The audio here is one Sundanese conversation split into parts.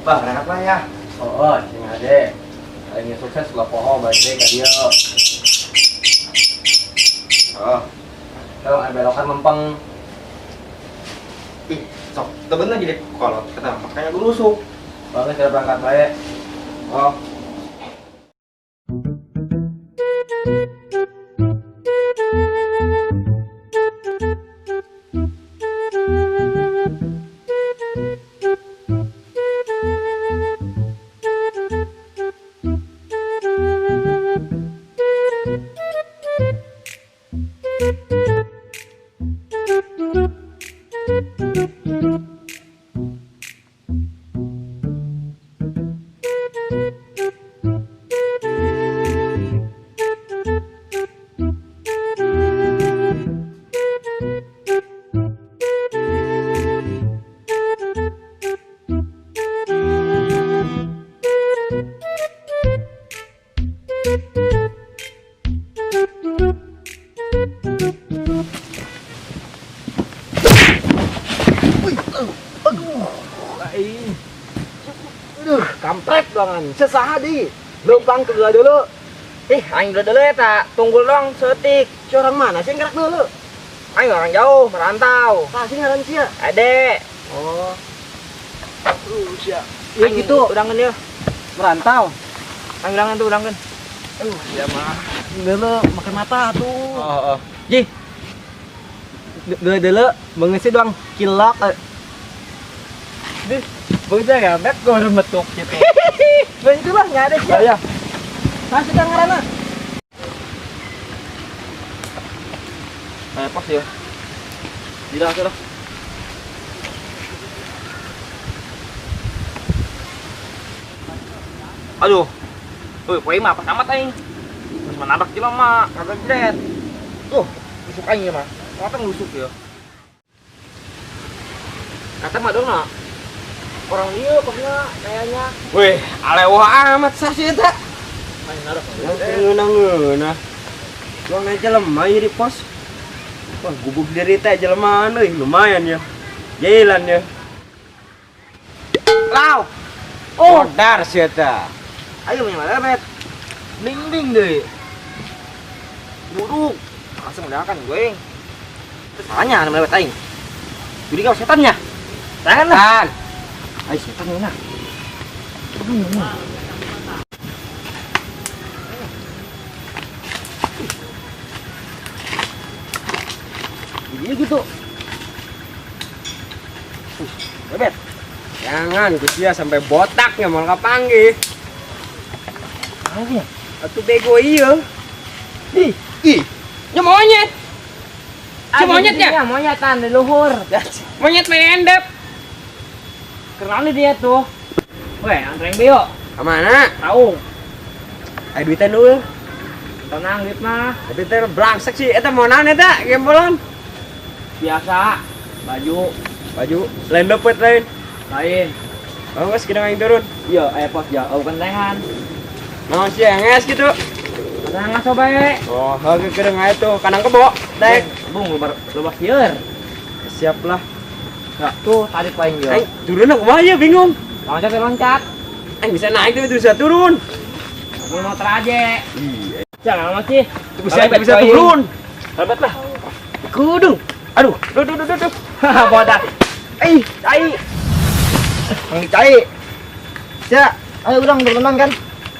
Bah, berangkat lah ya. Oh, sing ade. Aing sukses lah poho balik deui ka dieu. Oh. Kalau aya belokan mempeng. Ih, sok, teu bener jadi kolot kata makanya gelusuk. Bagus kita berangkat bae. Oh. Aduh, kampret banget. Sesaha di. Lempang ke gua dulu. Ih, aing dulu dulu eta, tunggul dong seeutik. Si orang mana sih yang gerak dulu? Aing orang jauh, merantau. Tah sih ngaran sia. Ade. Oh. Sia. Ya Aing gitu, udangan ya. Merantau. Aing udangan tuh, udangan. Ya mah. Dulu makan mata tuh. Oh, oh. Ji. Dulu dulu mengisi doang kilok. Dih, bocah gabek gua udah metuk gitu. Bah itulah nggak ada sih. Oh, iya. Nah, sudah ngarana. Kayak pas ya. Tidak, sudah. Aduh. Woi, poe mah pas amat aing. Terus menabrak jelema mah, kagak jret. Tuh, lusuk aing ya mah. Kata ngelusuk ya. Kata mah dong orang dia pokoknya kayaknya. Wih, alewah amat sah sih eta. Ngeunah-ngeunah. Luang aja jelema ieu di pos. Wah, gubuk diri teh jelema euy, lumayan ya. Jalan ya. Lau. Oh, dar sih eta. Ayo menyala bet. Ding ding deh. Buruk. Langsung udah gue. Terus salahnya anu lewat aing. Jadi kau setannya. Tangan lah. Ayo setan mana? Jadi gitu. Bebet. Jangan, Gusia sampai botak nggak mau kapanggih. Apa ya? Atuh bego iya. Ih, ih, ya monyet. Si monyetnya? Iya, monyetan di luhur. Monyet main endep. Kenal dia tuh. Weh, antreng beo. Kemana? Tahu. Ayo duitan dulu. Tenang duit mah. Tapi teh brangsek sih, eta mau naon eta gembolan? Biasa, baju, Baju lain dapet lain. Lain. Bagus kita main turun. Iya, aya pos jauh kentehan. Naon sih yang es gitu. Tenang ngaso bae. Oh, heuh kedeung aya tuh kandang kebo. Dek. Bung loba sieun. Siap lah. Ya, tuh tarik lain yo. Aing turun aku mah ya bingung. Loncat loncat. Aing bisa naik tuh bisa turun. Mau motor aja. Iya. Jangan lama sih. Bisa turun. Hebat lah. Kudu. Aduh, duh duh duh duh. Bodak. Eh, cai. Mang cai. Ya, ayo urang berenang kan.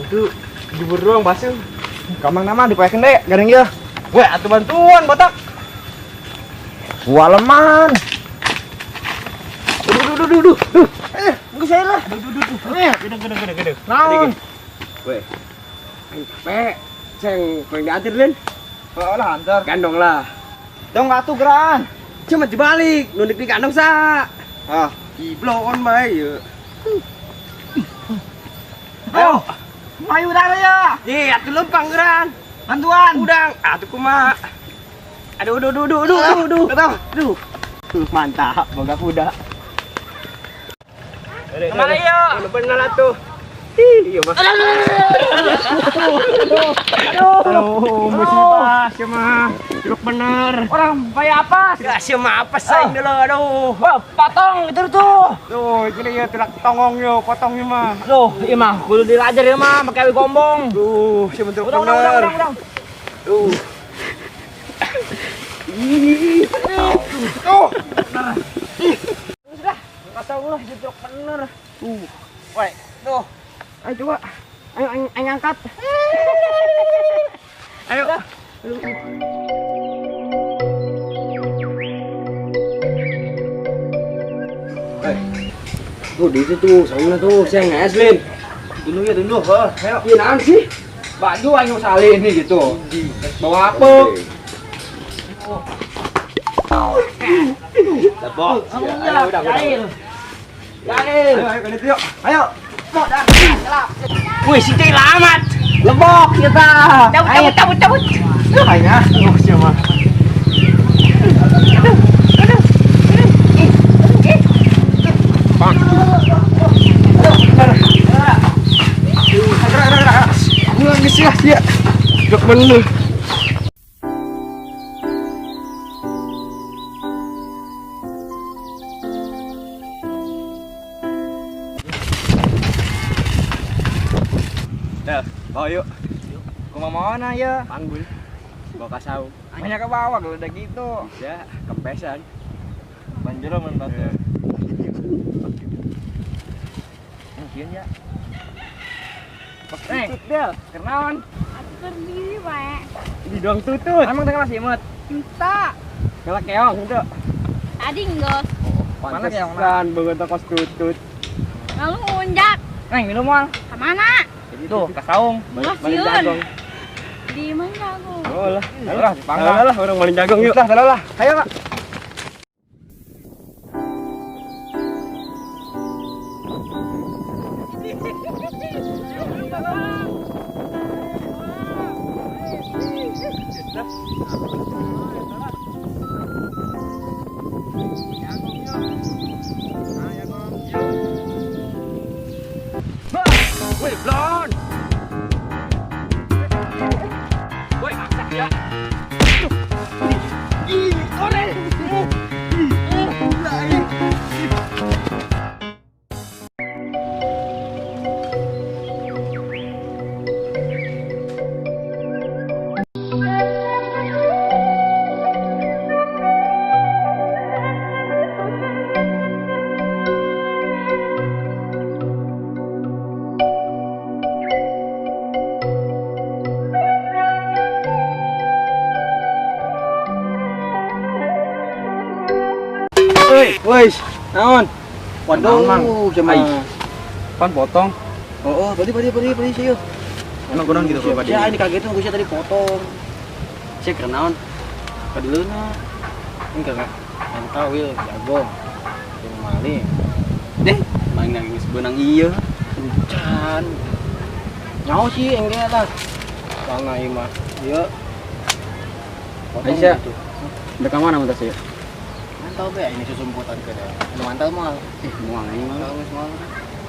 Itu jubur doang basah. Kamang nama dipakein deh, garing ya. Weh, atuh bantuan botak. Waleman. Duh, duh, duh, duh, duh. Eh, enggak saya lah. Duh, duh, duh, duh. Eh, gedung, gedung, gedung, gedung. Naon? Weh. Aing capek. Ceng, pengen diantir, Lin. Oh lah antar. Gandong lah. Dong atuh geran. Cuma dibalik, nu dik digandong sa. Ah, Iblon bae ye. Ayo. Ayo udah ya. Ye, atuh lempang geran. Bantuan. Udang, atuh kumaha. Aduh, aduh, aduh, aduh, aduh, aduh, aduh. Aduh. Mantap, boga kuda. Kemana ya? Bener lah tuh. Ih, iya mah. Aduh, musibah sia mah. Jeruk bener. Orang bayar apa? Ya sia mah apa saing dulu, aduh. Wah, potong itu tuh. Tuh, ini ya tulak tongong yo, potong yo mah. Loh, iya mah kudu dilajar ya mah pakai awi gombong. Duh, sia bentuk Udang, udang, udang, udang, udang. Duh. Ih. Tuh. Sudah, kasau lah jeruk bener. Woi, tuh. Ayo coba. Ayo ayo, ayo angkat. Ayo. Eh. Tuh di situ tuh, saungna tuh, saya nggak Lin. Dulu ya dulu, heuh. Ayo. Iya naon sih? Baju aing salin nih gitu. Bawa apa? Lebok. Ayo, udah, udah. Jail. Ayo, ayo, yuk. Ayo. Wih, si teh lamat. Lebok kita. Cabut, cabut, cabut, cabut. Ayo. Oh, siapa? Gerak, gerak, gerak. Gerak bener. Dah, bawa yuk. Kumaha mana ya? Panggul. Bawa kasau. Banyak ke bawah kalau udah gitu. Ya, kempesan. Banjir mun batu. Mungkin ya. Eh, Del, kenaon? Aku berdiri, Pak. Di doang tutut. Emang tengah masih imut? Entah. Galak keong itu. Tadi enggak. Mana keong? Pantesan banget kos tutut. Lalu ngunjak. Neng, minum moal. Kemana? Tuh, ke saung. Wah, Maling sieun. jagong. Di mana jago? Oh lah. Lah, Salah lah orang maling jagong yuk. Lah, salah lah. Ayo, Pak. Woi, blon. Woi, masak ya. Ih, sore. Woi, woi, naon? Waduh, Mang. sama. Ai. Pan potong. Oh, oh, beli beli beli beli sih. Emang kunaon gitu kalau Ya, ini kaget tuh tadi potong. Cek kenaon? Kadeuleuna. Ini kagak mantau wil jago. Yang maling. Deh, maling nangis beunang ieu. Can. Nyaho sih engge lah. Soalna ieu mah. Ieu. Potong Aisyah. gitu. Udah ka mana mun teh sih? Mantau be ini susumputan ke deh. Anu mantau moal. Ih, moal aing mah. Mantau geus moal.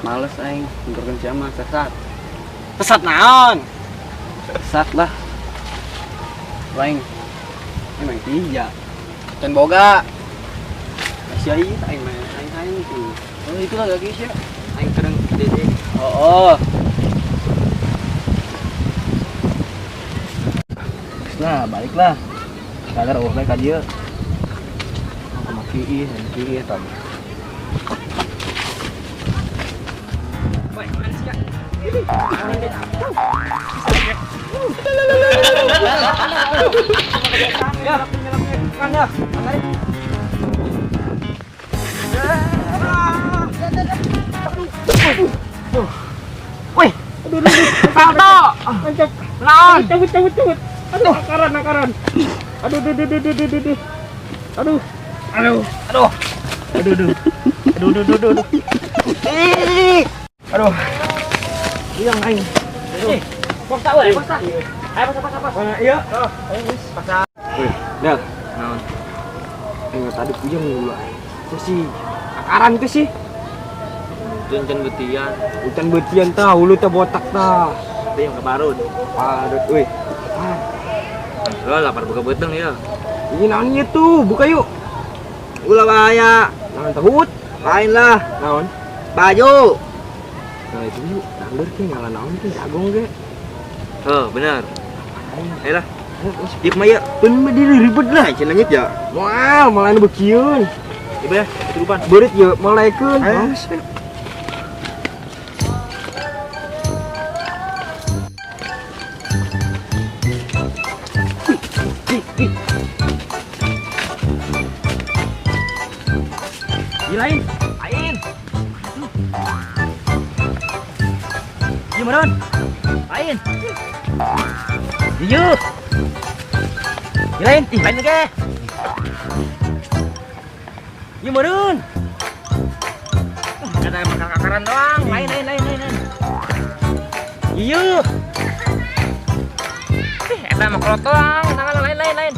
Males aing nuturkeun sia mah sesat. Sesat naon? Sesat lah. Aing. Emang tija. Can boga. Sia ieu aing mah aing aing tuh. Oh, itu lah lagi sih. Aing kereng dede. Oh, oh. Nah, baliklah. Sadar oh ka dieu. Aku maki ih, maki ih tadi. Woi, mana sih, Kak? Ya, kan ya. Wih, salto. Naon? Cabut, cabut, cabut. Aduh, akaran, akaran. Aduh, aduh, aduh, aduh, aduh, aduh. Aduh. Aduh. Aduh. Aduh, aduh. Aduh, aduh, aduh, aduh. Ih. Aduh. Iya, aing. Eh, paksa we, paksa. Ayo paksa, paksa, paksa. Mana iya? Paksa. Wih, Del. Naon? Aing tadi puyeng dulu aing. Itu sih akaran itu sih. Hujan betian. Hujan betian tah, hulu teh botak tah. Itu yang kebarut. Parut euy. Ah, Lo lapar buka beteng ya. ini naon ieu tuh? Buka yuk. Ulah bahaya. Naon tahut? Lain lah. Naon? Baju. Nah itu yuk, tanggur ke ngalah naon ke jagung ke. Oh, benar. Ayo lah. Ayo, Yuk mah yuk. Pun mah diri ribet Lah, cenah leungit ya. Moal, malah nu bekieun. Ibu ya, keturupan. Beurit ye, malaikeun. Ayo. Males, eh. Gilain. Lain. Iya, Maron. Lain. Iya. Gilain, ih, lain lagi. Iya, Maron. Kata emang kakaran doang. Lain, lain, lain, lain, lain. Iya. Ih, eta mah kolot doang. Tangan lain, lain, lain.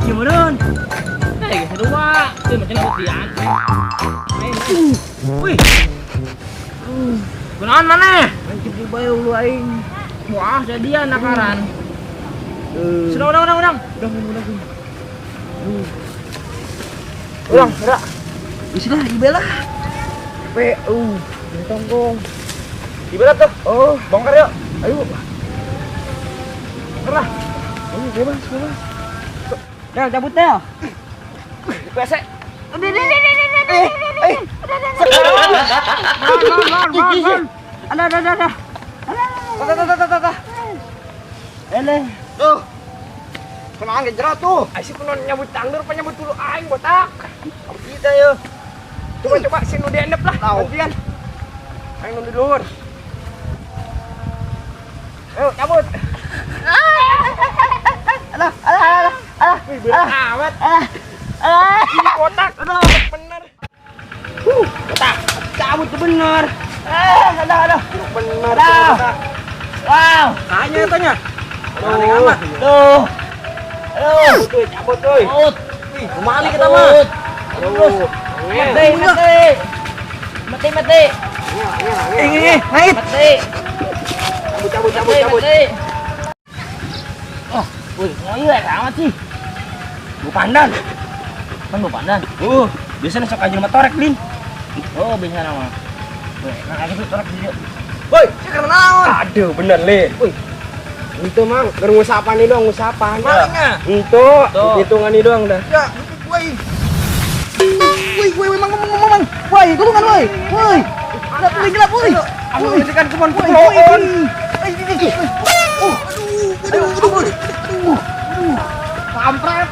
Iya, Maron. Eh, geus dua. Teu macam betian. Wih. Kunaon maneh? Anjir di bae ulu aing. Wah, jadian nakaran. Eh. Sudah, udah, udah, udah. Udah, udah, udah. Ulang, gerak. Wis lah, ibe lah. Pe, tonggong. Ibarat tuh. Oh, Bongkar yuk. ayo. Bongkar lah. Ayo bebas, bebas. Del, cabut Del. WC. Eh, eh. Ada, ada, ada, ada. Tata, tata, tata, tata. Ele. Tuh. Kunaon ge jerat tuh. Ai si kunaon nyabut tangdur pa nyabut dulu aing botak. Kita yo. Coba coba si nu diendep lah. Tahu. Gantian. Aing nu di luhur. Ayo cabut. Alah, alah, alah, alah. Wih, berat amat. Alah. Ini kotak. Bener. Kotak. Cabut tuh bener. Eh, alah, alah. Bener. Alah. Kotak. Wow. Tanya, tanya. Aduh. Aduh. Aduh. Cabut tuh, cabut tuh. Out. Wih, kumaha nih kita mah? Aduh. Mati, mati. Mati, mati. Eh, eh, eh, naik. Mati. Cabut, cabut, cabut, cabut. Mati. Oh, wih, mau iya amat sih. Bu pandan. Kan bu pandan. Biasanya sok anjing motorek, Lin. Oh, biasa nama. Wih, nah aku tuh torek di Woi, sih karena naon? Aduh, bener, Le. Wih. Itu mang, keur ngusapan ini doang, ngusapan. Malingnya. Itu, hitungan ini doang dah. Ya, woi. Woi, woi, woi, mang, mang, mang, mang. Woi, gulungan, woi. Woi. Gelap, woi, gelap, woi. Anu ini kan kebon Woi, pohon. woi. Eh, eh, eh. Oh, aduh, aduh, aduh, aduh. Aduh. Kampret.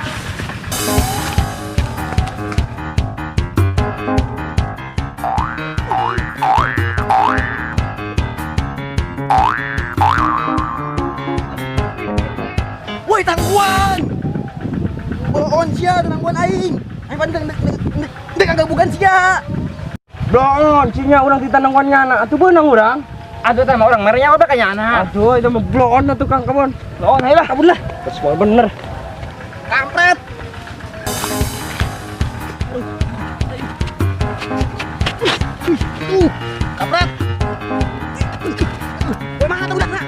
Woi, tangguan. Bohon sia, tangguan aing. Aing pandang dek dek dek agak bukan sia. Bloon, cinya urang di tanangwan nyana. Atuh beunang urang. Aduh, teh mah orang merenya apa kayaknya anak. Aduh, itu mah bloon atuh Kang kebon. Bloon, ayo lah. Kabur lah. Terus mau bener. Kampret. Kampret. Woi, mana tuh udahna?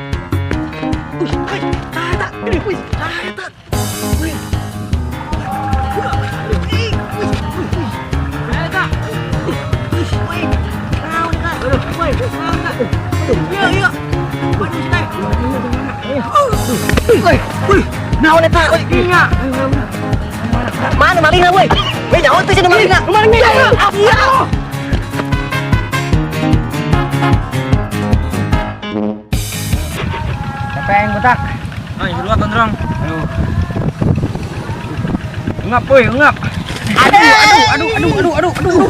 Wih, wih, kata, wih, kata. Wih. Wih, wih, wih. Eta. Wih, wih. Naon ka? Woi, naon ka? Iya, iya. Waduh, teh. Woi, wih, naon eta? Woi, iya. Mana malingna, woi? Woi, nyawa teh cenah malingna. Malingna. Iya. Capek botak. Ah, yang kedua gondrong. Aduh. Ngap woi, ngap. Aduh, aduh, aduh, aduh, aduh, aduh, aduh.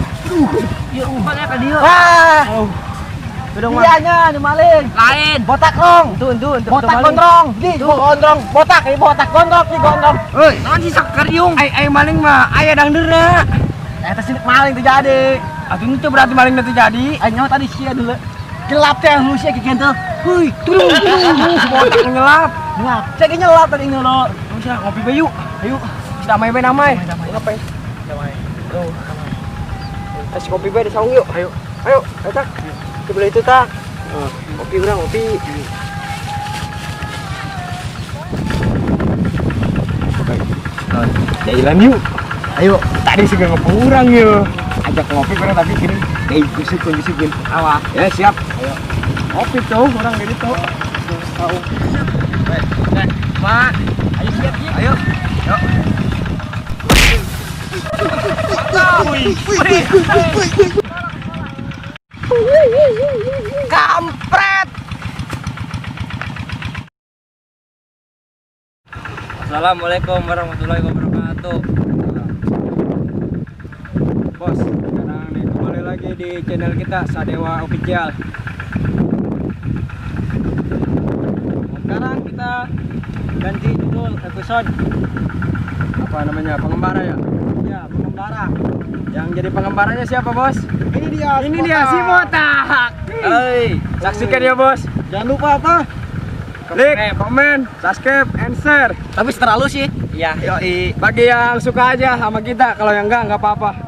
Ya, umpannya ka dieu. Wah. Aduh. Bedong mah. Iya nya, nu maling. Lain. Botak rong. Tuh, tuh, tuh. Botak gondrong. Di gondrong, botak, ini botak gondrong, di gondrong. Hei, Naon sih sok kariung? ai ai maling mah aya dangdeurna. Eta sih maling terjadi. Atuh itu berarti maling teu jadi. Ayo nyawa tadi sia dulu. Gelap teh lu sia kieu teh. Hui, Turun, turun, si botak nyelap. Gelap. Saya nyelap tadi ngono. Terus ya, ngopi bae yuk. Ayo. Damai bae damai. Damai, damai. Ngapain? Damai. Tuh. Kasih kopi bae di saung yuk. Ayo. Ayo, ayo tak. Ke belah itu tak. Kopi urang ngopi. Jalan yuk. Ayo. Tadi sih gak ngepurang yuk. Ajak ngopi kurang tapi gini. Eh, bisukun bisukun. Awa. Ya siap. Ayo. Ngopi tuh, orang gini tuh. Mak. Ayo siap siap. Ayo. Yuk. Kampret. Assalamualaikum warahmatullahi wabarakatuh. Bos, sekarang nih kembali lagi di channel kita Sadewa Official. Sekarang kita ganti judul episode. Apa namanya? Pengembara ya? Ya, pengembara. Yang jadi pengembaranya siapa, Bos? Ini dia. Ini dia si botak. Hei, Saksikan ya, Bos. Jangan lupa apa? Like, comment, subscribe, and share. Tapi terlalu sih. Iya. Yoi. Bagi yang suka aja sama kita, kalau yang enggak apa-apa.